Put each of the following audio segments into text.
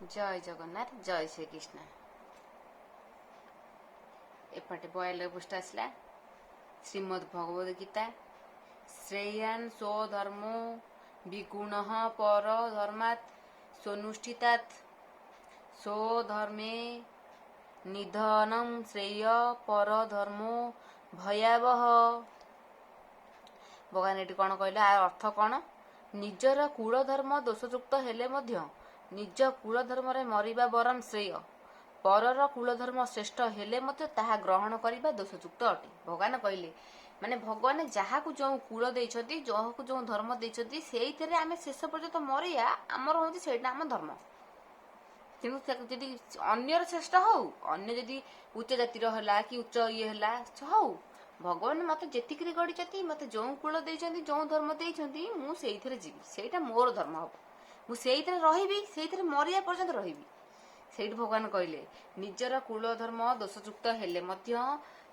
ଜୟ ଜଗନ୍ନାଥ, ଜୟ ଶ୍ରୀକୃଷ୍ଣ। ଏପଟେ 42 ପୃଷ୍ଠା ଆସିଲା। ଶ୍ରୀମଦ୍ ଭଗବଦ ଗୀତା। ଶ୍ରେୟାନ୍ ସ୍ୱଧର୍ମୋ ଦ୍ୱିଗୁଣ ପର ଧର୍ମାତ୍ ସ୍ୱନୁଷ୍ଠିତାତ୍, ସ୍ୱଧର୍ମେ ନିଧନଂ ଶ୍ରେୟ ପରଧର୍ମୋ ଭୟାବହ। ଭଗବାନ ଏଠି କଣ କହିଲେ? ଆ ଅର୍ଥ କଣ? ନିଜର କୁଳ ଧର୍ମ ଦୋଷଯୁକ୍ତ ହେଲେ ମଧ୍ୟ ନିଜ କୁଳ ଧର୍ମରେ ମରିବା ବରଂ ଶ୍ରେୟ। ପରର କୁଳ ଧର୍ମ ଶ୍ରେଷ୍ଠ ହେଲେ ମଧ୍ୟ ତାହା ଗ୍ରହଣ କରିବା ଦୋଷଯୁକ୍ତ ଅଟେ। ଭଗବାନ କହିଲେ, ମାନେ ଭଗବାନ ଯାହାକୁ ଯୋଉ କୁଳ ଦେଇଛନ୍ତି, ଯାହାକୁ ଯୋଉ ଧର୍ମ ଦେଇଛନ୍ତି, ସେଇଥିରେ ଆମେ ଶେଷ ପର୍ଯ୍ୟନ୍ତ ମରିବା। ଆମର ହଉଛି ସେଇଟା ଆମ ଧର୍ମ। କିନ୍ତୁ ଯଦି ଅନ୍ୟର ଶ୍ରେଷ୍ଠ ହଉ, ଅନ୍ୟ ଯଦି ଉଚ୍ଚ ଜାତିର ହେଲା କି ଉଚ୍ଚ ଇଏ ହେଲା ହଉ, ଭଗବାନ ମତେ ଯେତିକିରେ ଗଢିଛନ୍ତି, ମତେ ଯୋଉ କୁଳ ଦେଇଛନ୍ତି, ଯୋଉ ଧର୍ମ ଦେଇଛନ୍ତି, ମୁଁ ସେଇଥିରେ ଯିବି। ସେଇଟା ମୋର ଧର୍ମ ହବ। ମୁଁ ସେଇଥିରେ ରହିବି, ସେଇଥିରେ ମରିବା ପର୍ଯ୍ୟନ୍ତ ରହିବି। ସେଇଠି ଭଗବାନ କହିଲେ, ନିଜର କୁଳ ଧର୍ମ ଦୋଷଯୁକ୍ତ ହେଲେ ମଧ୍ୟ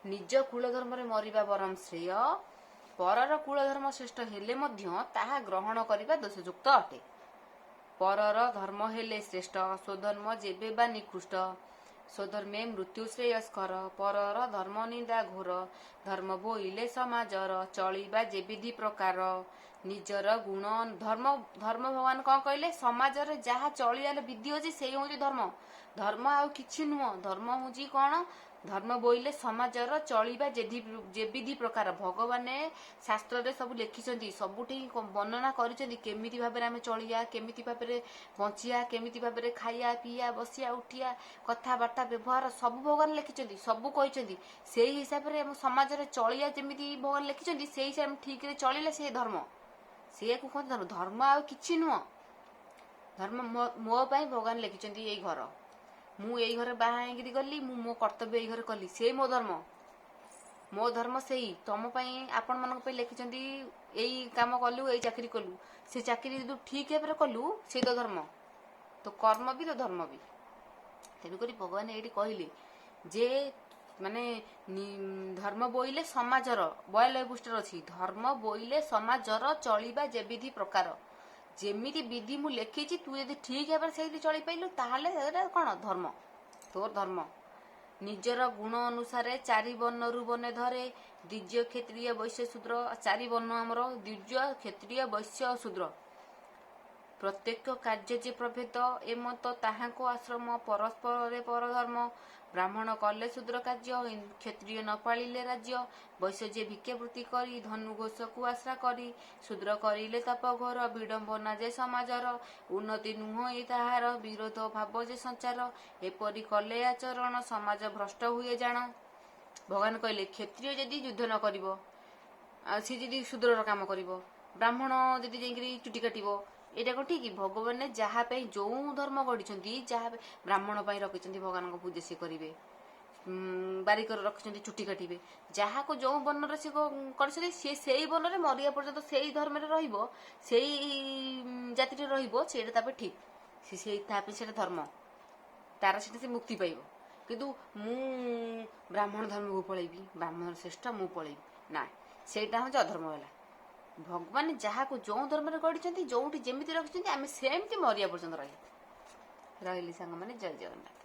ନିଜ କୁଳ ଧର୍ମରେ ମରିବା ବରଂ ଶ୍ରେୟ। ପରର କୁଳ ଧର୍ମ ଶ୍ରେଷ୍ଠ ହେଲେ ମଧ୍ୟ ତାହା ଗ୍ରହଣ କରିବା ଦୋଷଯୁକ୍ତ ଅଟେ। ପରର ଧର୍ମ ହେଲେ ଶ୍ରେଷ୍ଠ, ସ୍ୱଧର୍ମ ଯେବେ ବା ନିକୃଷ୍ଟ। ସ୍ୱଧର୍ମେ ମୃତ୍ୟୁ ଶ୍ରେୟସ୍କର, ପରର ଧର୍ମ ନିନ୍ଦା ଘୋର। ଧର୍ମ ବୋଇଲେ ସମାଜର ଚଳିବା ଯେ ବିଧି ପ୍ରକାର। ନିଜର ଗୁଣ ଧର୍ମ। ଧର୍ମ ଭଗବାନ କଣ କହିଲେ? ସମାଜରେ ଯାହା ଚଳିବାର ବିଧି ଅଛି, ସେଇ ହଉଛି ଧର୍ମ। ଧର୍ମ ଆଉ କିଛି ନୁହଁ। ଧର୍ମ ହଉଛି କଣ? ଧର୍ମ ବୋଇଲେ ସମାଜର ଚଳିବା ଯେ ବିଧି ପ୍ରକାର। ଭଗବାନ ଶାସ୍ତ୍ରରେ ସବୁ ଲେଖିଛନ୍ତି, ସବୁଠି ବର୍ଣ୍ଣନା କରିଛନ୍ତି, କେମିତି ଭାବରେ ଆମେ ଚଳିବା, କେମିତି ଭାବରେ ବଞ୍ଚିବା, କେମିତି ଭାବରେ ଖାଇବା, ପିଇବା, ବସିବା, ଉଠିବା, କଥାବାର୍ତ୍ତା, ବ୍ୟବହାର, ସବୁ ଭଗବାନ ଲେଖିଛନ୍ତି, ସବୁ କହିଛନ୍ତି। ସେଇ ହିସାବରେ ଆମ ସମାଜରେ ଚଳିବା ଯେମିତି ଭଗବାନ ଲେଖିଛନ୍ତି, ସେଇ ହିସାବରେ ଆମେ ଠିକରେ ଚଳିଲେ ସେ ଧର୍ମ। ସେଇଆକୁ କୁହନ୍ତି ଧର୍ମ। ଧର୍ମ ଆଉ କିଛି ନୁହଁ। ଧର୍ମ ମୋ ପାଇଁ ଭଗବାନ ଲେଖିଛନ୍ତି ଏଇ ଘର। ମୁଁ ଏଇ ଘରେ ବାହା ହେଇକିରି ଗଲି, ମୁଁ ମୋ କର୍ତ୍ତବ୍ୟ ଏଇ ଘରେ କଲି, ସେଇ ମୋ ଧର୍ମ। ମୋ ଧର୍ମ ସେଇ। ତମ ପାଇଁ, ଆପଣମାନଙ୍କ ପାଇଁ ଲେଖିଛନ୍ତି, ଏଇ କାମ କଲୁ, ଏଇ ଚାକିରି କଲୁ, ସେ ଚାକିରି ଯଦି ଠିକ ଭାବରେ କଲୁ, ସେଇ ତ ଧର୍ମ। ତ କର୍ମ ବି ତ ଧର୍ମ ବି। ତେଣୁକରି ଭଗବାନ ଏଇଠି କହିଲେ ଯେ ମାନେ ଧର୍ମ ବୋଇଲେ ସମାଜର, 42 ପୃଷ୍ଠରେ ଅଛି, ଧର୍ମ ବୋଇଲେ ସମାଜର ଚଳିବା ଯେ ବିଧି ପ୍ରକାର। ଯେମିତି ବିଧି ମୁଁ ଲେଖିଛି, ତୁ ଯଦି ଠିକ ଭାବରେ ସେଇଠି ଚଳିପାରିଲୁ, ତାହେଲେ ସେଟା କଣ ଧର୍ମ, ତୋର ଧର୍ମ। ନିଜର ଗୁଣ ଅନୁସାରେ ଚାରି ବର୍ଣ୍ଣରୁ ବର୍ଣ୍ଣେ ଧରେ, ଦ୍ୱିଜ, କ୍ଷତ୍ରିୟ, ବୈଶ୍ୟ, ଶୂଦ୍ର। ଚାରି ବର୍ଣ୍ଣ ଆମର, ଦ୍ୱିଜ, କ୍ଷତ୍ରିୟ, ବୈଶ୍ୟ, ଶୂଦ୍ର। ପ୍ରତ୍ୟେକ କାର୍ଯ୍ୟ ଯେ ପ୍ରଭେଦ, ଏମତ ତାହାଙ୍କ ଆଶ୍ରମ, ପରସ୍ପରରେ ପରଧର୍ମ। ବ୍ରାହ୍ମଣ କଲେ ଶୂଦ୍ର କାର୍ଯ୍ୟ, କ୍ଷତ୍ରିୟ ନ ପାଳିଲେ ରାଜ୍ୟ। ବୈଶ୍ୟ ଯେ ଭିକ୍ଷାବୃତ୍ତି କରି, ଧନୁ ଘୋଷକୁ ଆଶ୍ରା କରି, ଶୂଦ୍ର କରିଲେ ତପ ଘୋର, ବିଡ଼ମ୍ବନା ଯେ ସମାଜର, ଉନ୍ନତି ନୁହଁ ଏ ତାହାର, ବିରୋଧ ଭାବ ଯେ ସଞ୍ଚାର। ଏପରି କଲେ ଆଚରଣ, ସମାଜ ଭ୍ରଷ୍ଟ ହୁଏ ଜାଣ। ଭଗବାନ କହିଲେ, କ୍ଷତ୍ରିୟ ଯଦି ଯୁଦ୍ଧ ନ କରିବ, ଆଉ ସେ ଯଦି ଶୂଦ୍ରର କାମ କରିବ, ବ୍ରାହ୍ମଣ ଯଦି ଯାଇକିରି ଚୁଟି କାଟିବ, ଏଇଟା କଣ ଠିକ? ଭଗବାନ ଯାହା ପାଇଁ ଯୋଉ ଧର୍ମ ଗଢିଛନ୍ତି, ଯାହା ବ୍ରାହ୍ମଣ ପାଇଁ ରଖିଛନ୍ତି, ଭଗବାନଙ୍କ ପୂଜା ସିଏ କରିବେ। ବାରିକର ରଖିଛନ୍ତି, ଚୁଟି କାଟିବେ। ଯାହାକୁ ଯୋଉ ବର୍ଣ୍ଣରେ ସେ କରିଛନ୍ତି, ସିଏ ସେଇ ବର୍ଣ୍ଣରେ ମରିବା ପର୍ଯ୍ୟନ୍ତ ସେଇ ଧର୍ମରେ ରହିବ, ସେଇ ଜାତିରେ ରହିବ। ସେଇଟା ତା ପାଇଁ ଠିକ। ସେ ସେଇ ତା ପାଇଁ ସେଇଟା ଧର୍ମ ତାର, ସେଟା ସେ ମୁକ୍ତି ପାଇବ। କିନ୍ତୁ ମୁଁ ବ୍ରାହ୍ମଣ ଧର୍ମକୁ ପଳେଇବି, ବ୍ରାହ୍ମଣ ଶ୍ରେଷ୍ଠ, ମୁଁ ପଳେଇବି ନା, ସେଇଟା ହଉଛି ଅଧର୍ମ ହେଲା। ଭଗବାନ ଯାହାକୁ ଯୋଉ ଧର୍ମରେ ଗଢିଛନ୍ତି, ଯୋଉଠି ଯେମିତି ରଖିଛନ୍ତି, ଆମେ ସେମିତି ମରିବା ପର୍ଯ୍ୟନ୍ତ ରହିବା। ରହିଲି ସାଙ୍ଗମାନେ, ଜୟ ଜଗନ୍ନାଥ।